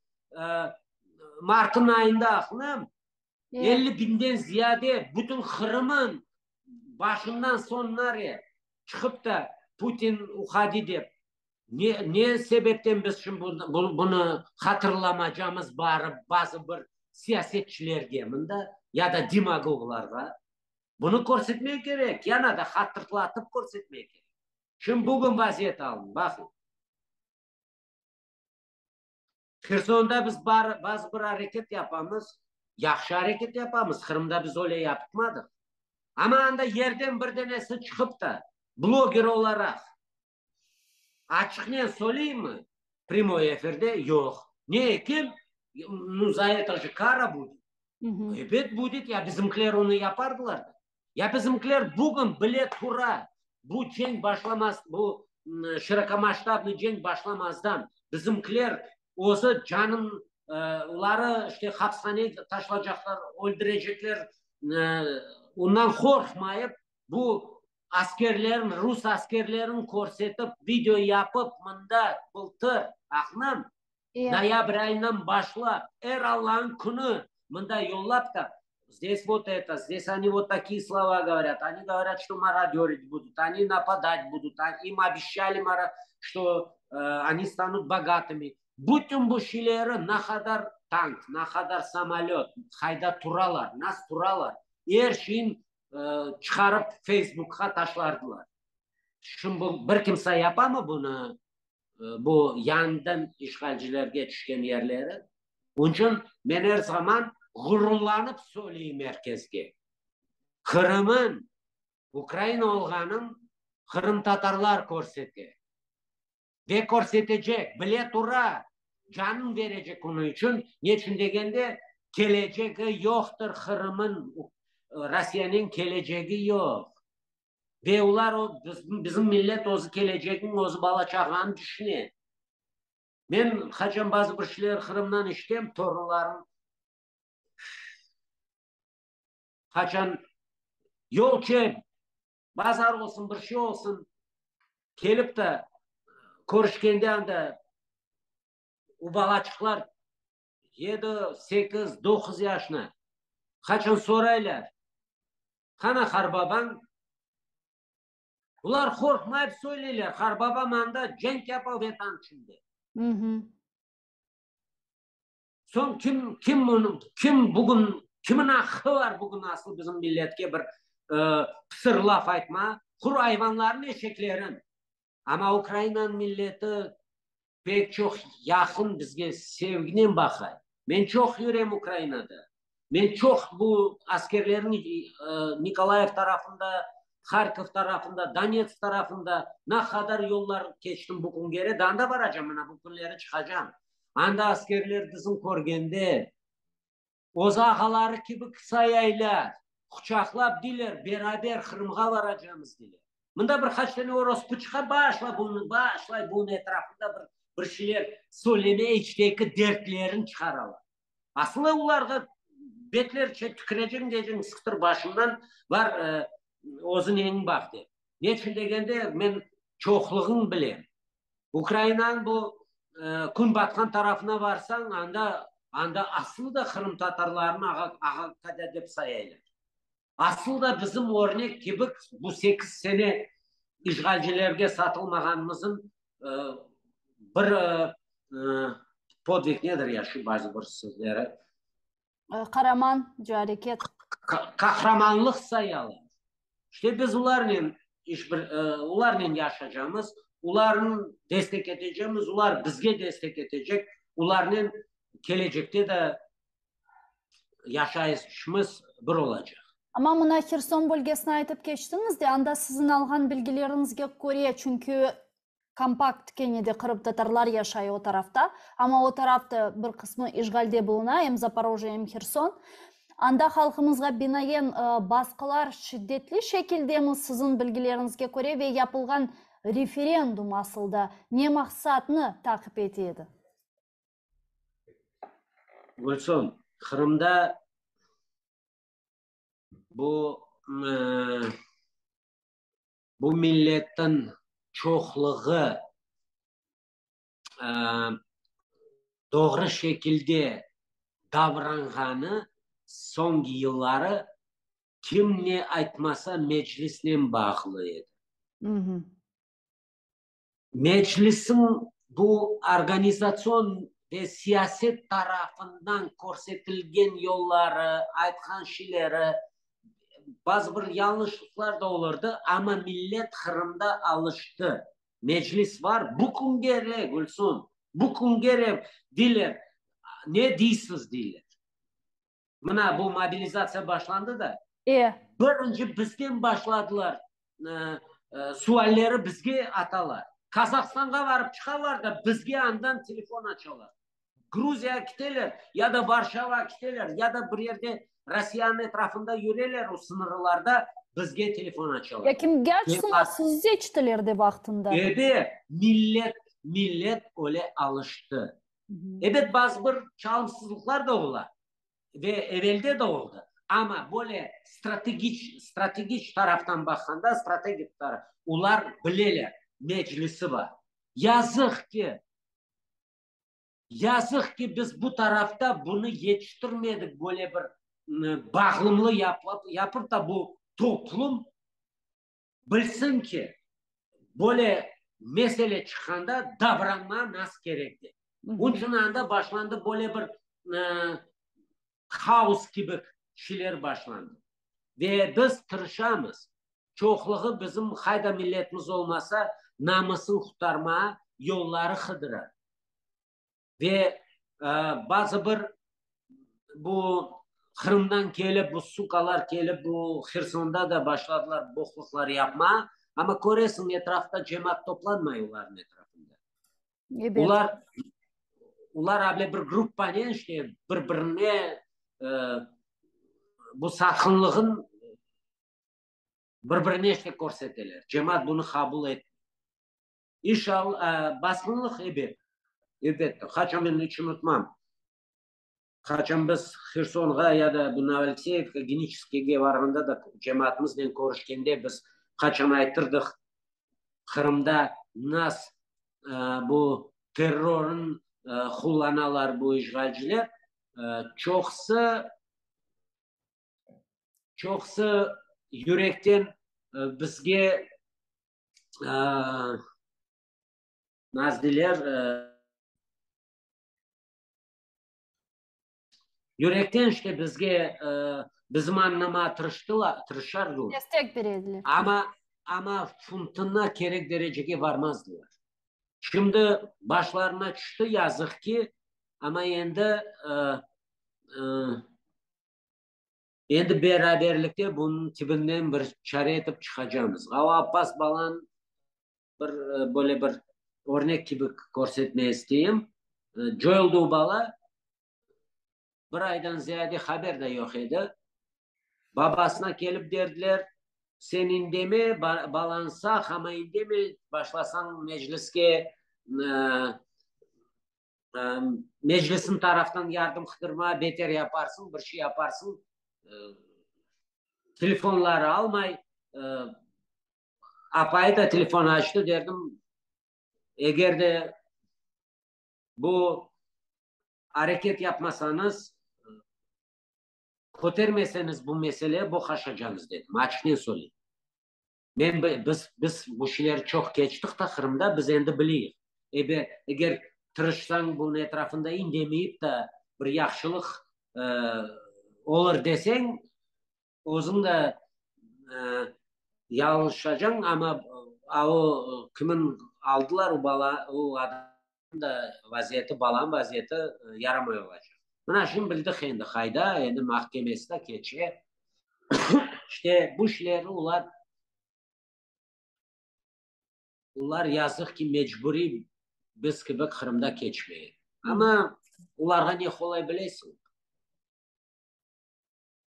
martın ayında aqlım. 50 binden ziyade bütün Qırım'ın başından soñuna çıqıp da Putin уходи dep. Ne, ne sebepten biz şimdi bunı hatırlamacamız barıp bazı bir siyasetçilerge mında ya da demagoglarğa bunı körsetmek kerek. Yana da hatırlatıp körsetmek kerek. Şimdi bugün vaziyet alın. Baqın. Hersonda biz bar, bazı bir areket yapamız. Yahşı areket yapamız. Qırımda biz öyle yapmadıq. Amma anda yerden bir denesi çıqıp da bloger olaraq açıqnen söyleyim mi? Прямой efirde yoq. Ne kim? Ну, за это же kara будет. Ebet будет, ya bizimkiler onı yapardılar. Ya bizimkiler bugün bile tura bu cenk başlamaz, bu. şirokomasştabnıy cenk başlamazdan bizimkiler özü canın oları işte hapshanege taşlacaqlar, öldürecekler, ondan qorqmayıp bu askerlerin, rus askerlerin körsetip, video yapıp mında bıltır, aqnım, noyabr ayından başlap er Allanıñ künü mında yollap da, Zdes vot eto, zdes oni vot takiye slova govorât, oni govorât, çto marodörit budut, oni napadat budut, im obeşçali çto oni stanut bogatımi. Bütün bu şeyleri na qadar tank, na qadar samolöt, qayda turalar, nas turalar, er şeyin çıqarıp Feysbukqa taşlardılar. Şimdi bir kimse yapamı bunı, bu yañıdan işğalcilerge tüşken yerleri? Onıñ içün men er zaman ğururlanıp söyleyim er kesge, Qırımın Ukraina olğanın qırımtatarlar körsete ve körsetecek, bile tura, canın berecek onıñ içün, neçün degende, kelecegi yoqtır Qırımın, Rossiyanıñ kelecegi yoq. Ve olar, bizim millet özü kelecegin, özü bala-çağanı tüşüne. Men qaçan bazı bir şeyler Qırımdan eşitem, torunlarım qaçan yol çep, bazar olsun, bir şey olsun, kelip de körüşkende anda o balaçıqlar yedi, sekiz, doquz yaşına qaçan soraylar, qana qarbabañ? Bular qorqmayıp söyleyler, qarbabam anda cenk yapa Vetan içün dep. Soñ kim, kim bunı, kim bugün, kimin aqqı bar bugün asıl bizim milletke bir pısır laf aytma, quru ayvanların, eşeklerin. Amma Ukrainanıñ milleti pek çoq yaqın bizge sevginen baqay. Men çoq yürem Ukrainada. Men çoq bu askerlerniñ Nikolayev tarafında, Harkov tarafında, Donetsk tarafında na qadar yollar keçtim bu küngere, daa da baracam, mına bu künleri çıqacam. Anda askerler bizim körgende, öz ağaları kibi sayaylar, quçaqlap deyler, beraber Qırımğa varacamız deyler. Mında bir qaç tane orospı çıqa, başlay bunı, başlay bunıñ etrafında bir bir şeyler söylemeye, içteki dertlerini çıqaralar. Aslı olarğa betlerce tüküreceñ deyceñ, sıqtır başımdan, bar, özüñ neñiñ baq dep. Ne içün degende, men çoqluğın bilem. Ukrainanıñ bu kün batqan tarafına varsañ, anda, anda aslı da qırımtatarlarnı ağa, ağa-qada dep sayaylar. Aslı da bizim örnek kibi bu sekiz sene işğalcilerge satılmağanımızın bir podvig nedir ya şu bazı bir sözleri? Qaraman areket. Qahramanlıq sayalar. İşte biz olarnen iş bir, olarnen yaşacamız, olarnı destek etecemiz, olar bizge destek etecek, olarnen kelecekte de yaşayışımız bir olacaq. Amma mına Herson bölgesini aytıp keçtiñiz de, anda siziñ alğan bilgileriñizge köre, çünki kompakt kene de qırımtatarlar yaşay o tarafta, amma o taraf da bir qısmı işğalde buluna, em Zaporojye, em Herson. Anda halqımızğa binaen basqılar şiddetli şekildemi siziñ bilgileriñizge köre ve yapılğan referendum asılda ne maqsatnı taqip ete edi? Gülsum, Qırımda bu bu milletniñ çoqluğı doğru şekilde davranğanı soñki yılları kim ne aytmasa Meclisnen bağlı edi. Meclisniñ bu organizatsion ve siyaset tarafından körsetilgen yolları, aytqan şeyleri, bazı bir yañlışlıqlar da olurdı, amma millet Qırımda alıştı. Meclis bar, bu küngere, Gülsum, bu küngere deyler, ne deysiz deyler. Mına bu mobilizatsiya başlandı da, birinci bizden başladılar, sualleri bizge atalar. Kazahstanğa barıp çıqalar da, bizge andan telefon açalar. Gruziyağa kiteler, ya da Varşavağa kiteler, ya da bir yerde Rossiyanıñ etrafında yüreler o sıñırlarda. Bizge telefon açalar. Ya kimge açsınlar, siz seçtiler de vaqtında. Ebet, millet, millet öyle alıştı. Ebet, bazı bir çalımsızlıqlar da ola ve evelde de oldı. Amma böyle strategiç, strategiç taraftan baqqanda, strategik taraf, olar bileler, Meclisi bar. Yazıq ki, Yazıq ki, biz bu tarafta bunı yetiştirmedik, böyle bir bağlımlı yapıp da bu toplum bilsin ki, böyle mesele çıqqanda davranma nasıl kerek dep. Onıñ içün anda başlandı böyle bir haos kibi şeyler başlandı. Ve biz tırışamız, çoqluğı bizim qayda milletimiz olmasa, namısın qurtarmağa yolları qıdıra. Ve bazı bir bu Qırımdan kelip, bu sukalar kelip, bu Hersonda da başladılar boqluqlar yapmağa, amma köresiñ, etrafta cemaat toplanmay olarnıñ etrafında. Ebet. Olar, olar able bir gruppanen işte bir-birine bu satqınlığın bir-birine işte körseteler. Cemaat bunı qabul etmey. İnşallah, basqınlıq ebet, elbette. Qaçan men iç unutmam, qaçan biz Hersonğa ya da bu Novoalekseyevka, Geniçeskiyge varğanda da cemaatımıznen körüşkende biz qaçan ayttırdıq, Qırımda nas bu terrorın qullanalar bu işğalciler, çoqusı çoqusı yürekten bizge Nazdiler yürekten işte bizge bizim añlamağa tırıştılar, tırışardılar. Destek berediler. Amma, amma funtuna kerek derecege varmazdılar. Şimdi başlarına tüşti, yazıq ki, amma endi Endi beraberlikte bunıñ tibinden bir çare etip çıqacamız. A o Appaz balanı bir böyle bir örnek kibi körsetmeye isteyim. Coyuldı o bala, bir aydan ziyade haber de yoq edi. Babasına kelip derdiler, sen indeme, balañ sağ, amma indeme, başlasañ mecliske Meclisniñ taraftan yardım qıdırma, beter yaparsıñ, bir şey yaparsıñ, telefonları almay. Apayı da telefon açtı, derdim, eger de bu areket yapmasañız, kötermeseñiz bu mesele, boqaşacañız, dedim, açıqnen söyleyim. Men, biz, biz bu şeyleri çoq keçtik ta Qırımda, biz endi bileyik. Ebe, eger tırışsañ bunıñ etrafında indemeyip da bir yahşılıq olur deseñ, özüñ de yañlışacañ, amma a o kimin aldılar o bala, o adam da vaziyeti, balanıñ vaziyeti yaramay olacaq. Mına şimdi bildik endi qayda, endi mahkemesi de keçe. İşte bu işlerni olar, olar yazıq ki, mecburiy biz kibi Qırımda keçmey. Amma olarğa ne qolay bilesiñ?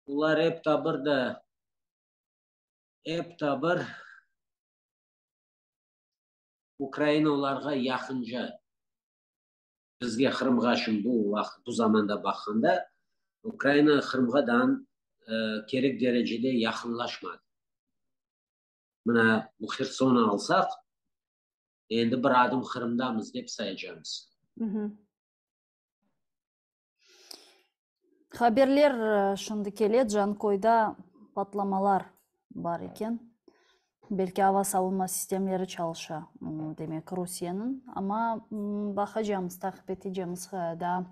Olar ep ta bir de, ep ta bir Ukraina olarğa yaqınca. Bizge Qırımğa şimdi bu vaqıt, bu zamanda baqqanda, Ukraina Qırımğa daa kerek derecede yaqınlaşmadı. Mına bu Hersonnı alsaq, endi bir adım Qırımdamız dep sayacamız. Haberler şimdi kele, Cankoyda patlamalar bar eken. Belki ava savunma sistemleri çalışa, demek, Rusiyeniñ. Amma baqacamız, taqip etecemiz daa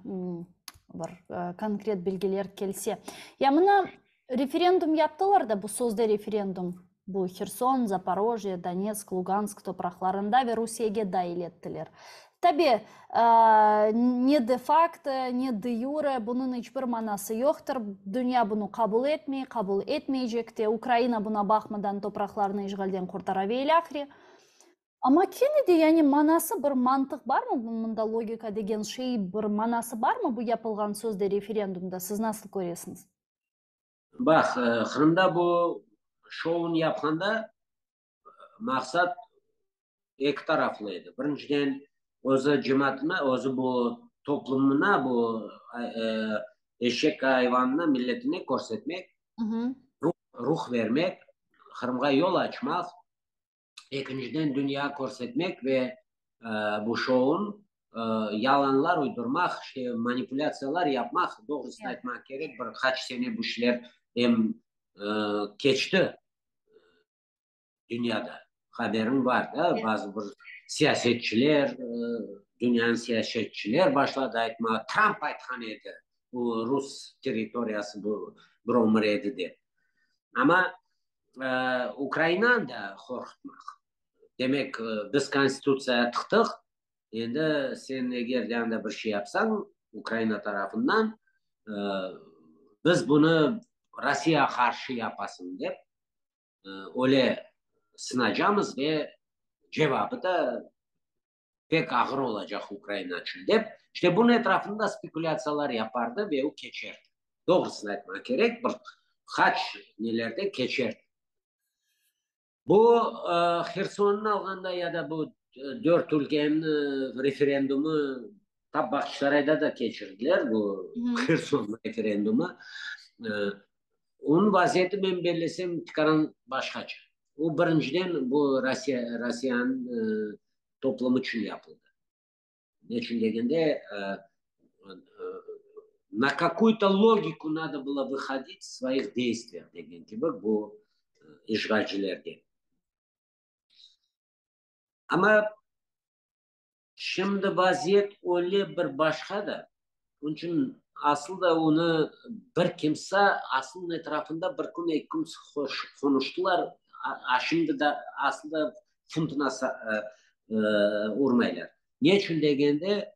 bir konkret bilgiler kelse. Ya mına referendum yaptılar da, bu sözde referendum, bu Herson, Zaporojye, Donetsk, Lugansk topraqlarında ve Rusiyege dail ettiler. Tabi, ne de fakto, ne de yure bunıñ iç bir manası yoqtır. Dünya bunı qabul etmey, qabul etmeycek de. Ukraina buna baqmadan topraqlarını işğalden qurtara ve ilâhre. Amma kene de, yani manası bir mantıq barmı mında, logika degen şey bir manası barmı bu yapılğan sözde referendumda, siz nasıl köresiñiz? Baq, Qırımda bu. şounı yapqanda maqsat eki taraflı edi. Birinciden, özü cemaatına, özü bu toplumına, bu eşek ayvanına, milletine körsetmek, ruh vermek, Qırımğa yol açmaq, ekinciden, dünya körsetmek ve bu şoun yalanlar uydurmaq, işte, manipulâtsiyalar yapmaq, doğrusını aytmaq kerek, bir qaç sene bu işler em keçti. Dünyada, haberiñ bar da, bazı bir siyasetçiler, dünyanıñ siyasetçiler başladı aytmağa, Tramp aytqan edi, bu rus territoriyası bu bir ömür edi dep. Amma Ukrainanı da qorqutmaq. Demek, biz Konstitutsiya tıqtıq, endi sen eger de anda bir şey yapsañ, Ukraina tarafından, biz bunı Rossiyağa qarşı yapasıñ dep, öyle sınacamız ve cevabı da pek ağır olacaq Ukraina içün dep, işte bunıñ etrafında spekulâtsiyalar yapardı ve o keçerdi. Doğrusını aytmaq kerek, bir qaç nelerde keçerdi. Bu Hersonnı alğanda ya da bu dört ülkeniñ referendumı tap Bağçasarayda da keçirdiler, bu Herson referendumı. Onıñ vaziyeti, men bellesem, tikaran başqaça. O, birinciden, bu Rossiya, Rossiyanıñ toplumı içün yapıldı. Ne içün degende, na kakuy-to logiku nado bylo vıhodit v svoih deystviyah degen kibi bu işğalcilerge. Amma Şimdi vaziyet öyle bir başqa da, onıñ içün asıl da onı bir kimse asılnıñ etrafında bir kün, eki kün qonuştılar, a şimdi da asıl da funtuna urmaylar. Ne içün degende,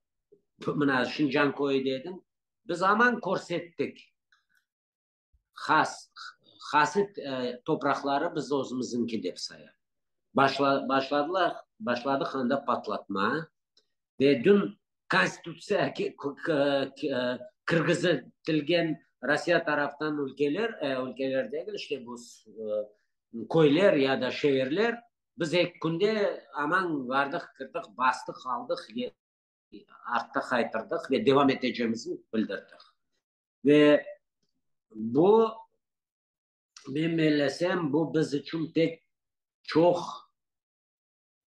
mına şimdi Canköyü dediñ, biz aman körsettik, has, hası topraqları biz özümiziñki dep saya. Başla, başladılar, başladıq anda patlatma ve dün Konstitutsiya kirgizitilgen Rossiya taraftan ülkeler, ülkeler degil, işte bu köyler ya da şeerler, biz eki künde aman vardıq, kirdik, bastıq, aldıq, artta qaytırdıq ve devam etecegimizni bildirdik. Ve bu, men bellesem, bu biz içün pek çoq,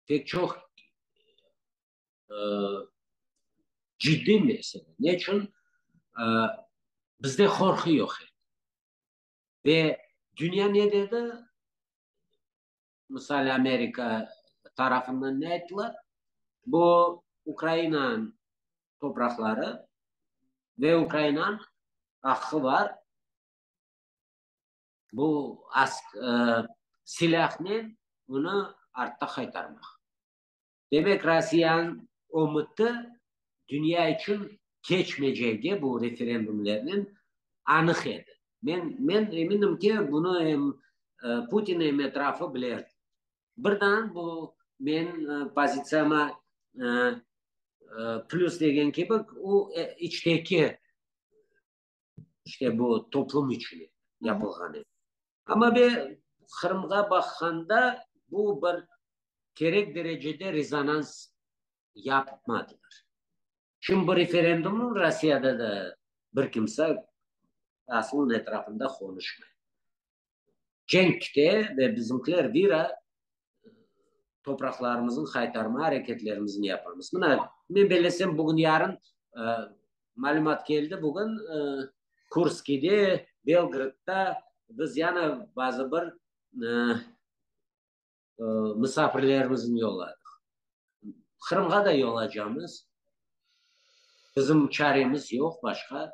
pek çoq ciddiy mesele. Ne içün? Bizde qorqu yoq edi. Ve dünya ne dedi? Misal, Amerika tarafından ne ayttılar? Bu Ukrainanıñ topraqları ve Ukrainanıñ aqqı bar bu silâhnen bunı artta qaytarmaq. Demek, Rossiyanıñ ümüti dünya içün keçmeycegi bu referendumlernen anıq edi. Men, men eminim ki, bunı em Putin, em etrafı bilerdi. Birden bu menim pozitsiyama plüs degen kibi, o içteki, işte bu toplum içün yapılğan edi. Amma be Qırımğa baqqanda bu bir kerek derecede rezonans yapmadılar. Şimdi bu referendumnıñ Rossiyada da bir kimse asılın etrafında qonuşmay. Cenk kite ve bizimkiler vira topraqlarımıznı qaytarma areketlerimizni yapamız. Mına, men bellesem, bugün-yarın malümat keldi, bugün Kurskide, Belgorodda biz yana bazı bir misafirlerimizni yolladıq. Qırımğa da yolacamız. Bizim çaremiz yoq başqa.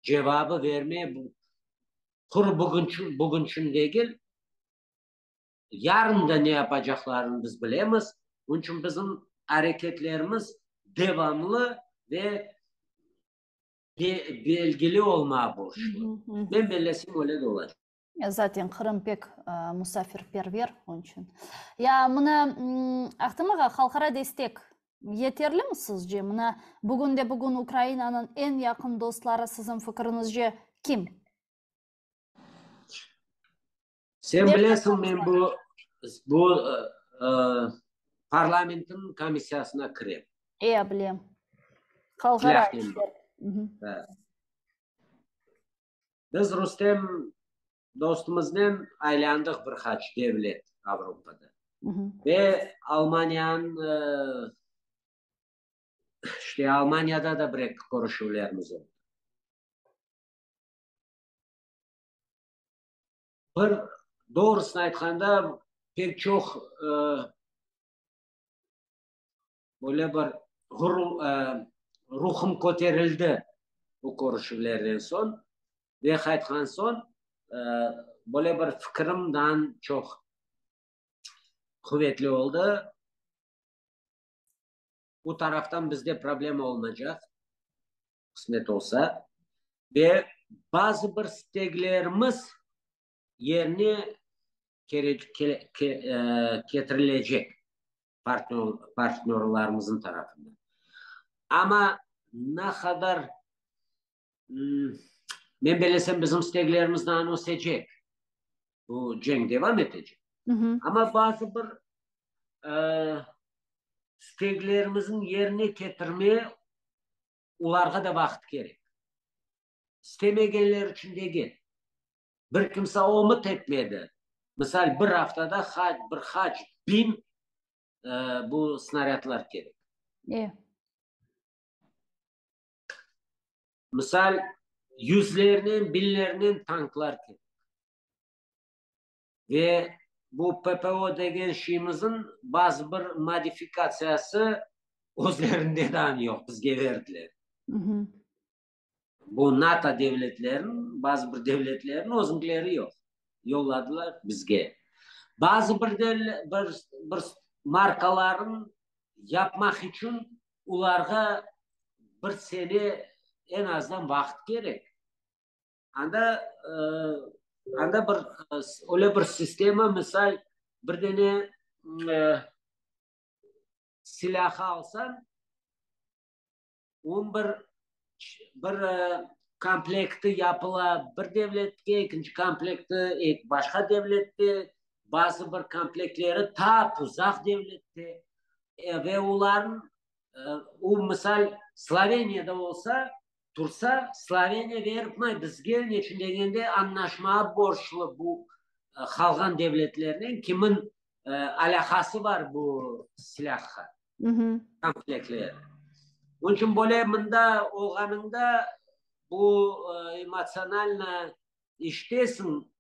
Cevabı verme quru bugünçün degil, yarın da ne yapacaqlarını biz bilemiz. Onıñ içün bizim areketlerimiz devamlı ve belgili olmağa borçlu. Men bellesem, öyle de olacaq. Zaten Qırım pek musafirperver, onıñ içün. Ya mına, Ahtem ağa, halqara destek yeterlimi sizce? Mına, bugünde-bugün Ukrainanıñ eñ yaqın dostları siziñ fikriñizce kim? Sen bilesiñ, men bu bu parlamentniñ komissiyasına kirem. E, bilem. Halqara işler. Biz Rustem dostumıznen aylandıq bir qaç devlet Avropada. Ve Almaniyanıñ, işte Almaniyada da bir-eki körüşüvlerimiz oldı. Bir, doğrusını aytqanda, pek çoq böyle bir ruhum köterildi bu körüşüvlerden soñ ve qaytqan soñ böyle bir fikirim daa çoq quvetli oldı. Bu taraftan bizde problema olmaycaq, qısmet olsa, ve bazı bir isteglerimiz yerine ketirilecek partnörlarımıznıñ tarafından. Amma ne qadar, men belesem, bizim isteglerimiz daa ösecek, bu cenk devam etecek. Amma bazı bir isteglerimizniñ yerine ketirme olarğa da vaqıt kerek. İstemegenler içün degil. Bir kimse ümüt etmedi. Misal, bir aftada bir qaç biñ bu snarâdlar kerek. Misal, yüzlernen, biñlernen tanklar kerek. Ve bu PPO degen şeyimizniñ bazı bir modifikatsiyası özlerinde daa yoq, bizge berdiler. Bu NATO devletleriniñ, bazı bir devletleriniñ özüñkileri yoq, yolladılar bizge. Bazı bir bir bir markalarnıñ yapmaq içün olarğa bir sene eñ azdan vaqıt kerek. Anda, anda bir öyle bir sistema, misal, bir dene silâhı alsañ, onıñ bir bir komplekti yapıla bir devletke, ekinci komplekti başqa devlette, bazı bir komplektleri ta uzaq devlette ve olarnıñ, o, misal, Sloveniyada olsa, Tursa, Sloveniya beripmay bizge, neçün degende, añlaşmağa borclu bu qalğan devletlernen, kimin alâqası bar bu silâhqa, komplektleri. Onıñ içün böyle mında olğanıñda bu emotsionalno iştesiñ,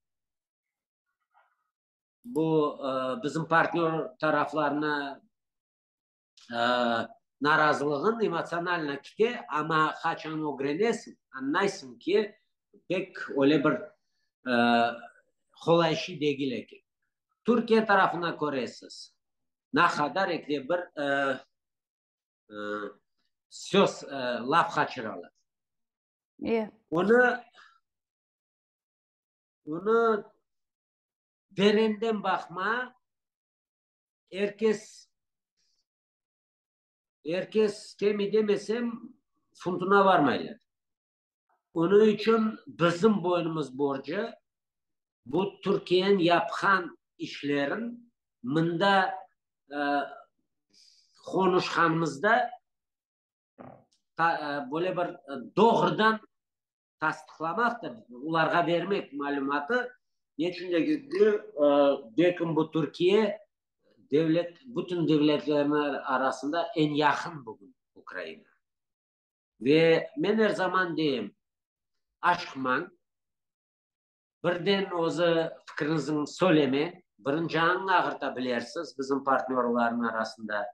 bu bizim partnör taraflarına Narazılığıñ emotsionalno kite, amma qaçan ögrenesiñ, añlaysıñ ki, pek öyle bir qolay şey degil eken. Türkiye tarafına köresiz, ne qadar ekide bir söz, laf qaçıralar. Onı, onı derenden baqma, Er kes, er kes temi demesem, funtuna varmaylar. Onıñ içün bizim boynumız borcu, bu Türkiyeniñ yapqan işlerin mında qonuşqanımızda böyle bir doğrudan tasdıqlamaqtır, olarğa bermek malümatı, neçün degende, belkim bu Türkiye devlet, bütün devletlerniñ arasında eñ yaqın bugün Ukraina. Ve men er zaman deyim, aşıqmañ, birden özü fikriñizni söylemeñ, birinci añı ağırta bilersiz bizim partnörlarnıñ arasında.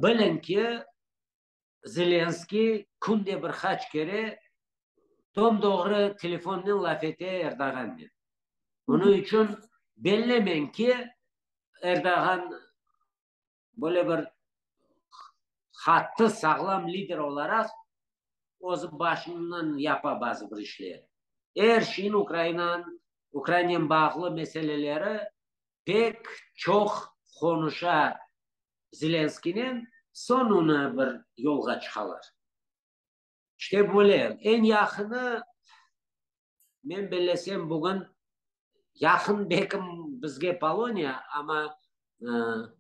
Biliñ ki, Zelenskıy künde bir qaç kere tom-doğru telefonnen laf ete Erdoğannen. Bunıñ içün bellemen ki, Erdoğan böyle bir qattı, sağlam lider olaraq özü başından yapa bazı bir işleri. Er şeyni Ukrainan, Ukrainanen bağlı meseleleri pek çoq qonuşa Zelenskiynen, soñ onı bir yolğa çıqalar. İşte böyle. Eñ yaqını, men bellesem, bugün. Yaqın belkim bizge Poloniya, amma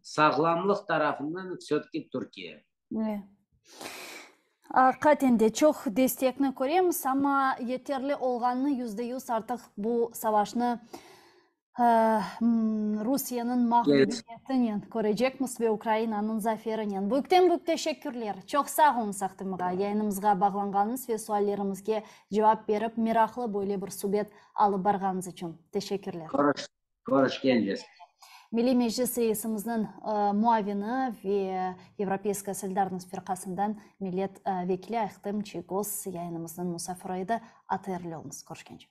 sağlamlıq tarafından vse-taki Türkiye. Aqiqaten de çoq destekni köremiz, amma yeterli olğanını 100% artıq bu savaşnı Rusiyeniñ mağlübiyetinen körecekmiz ve Ukrainanıñ zaferinen. Büyükten büyük teşekkürler. Çoq sağ oluñız, Ahtem ağa, yayınımızğa bağlanğanıñız ve suallerimizge cevap berip, meraqlı böyle bir subet alıp barğanıñız içün. Teşekkürler. Körüşkence. Milliy Meclis reisimizniñ muavini ve Yevropeyskaya solidarnost firqasından millet vekili Ahtem Çiygoz yayınımıznıñ musafiri edi. ATRli oluñız. Körüşkence.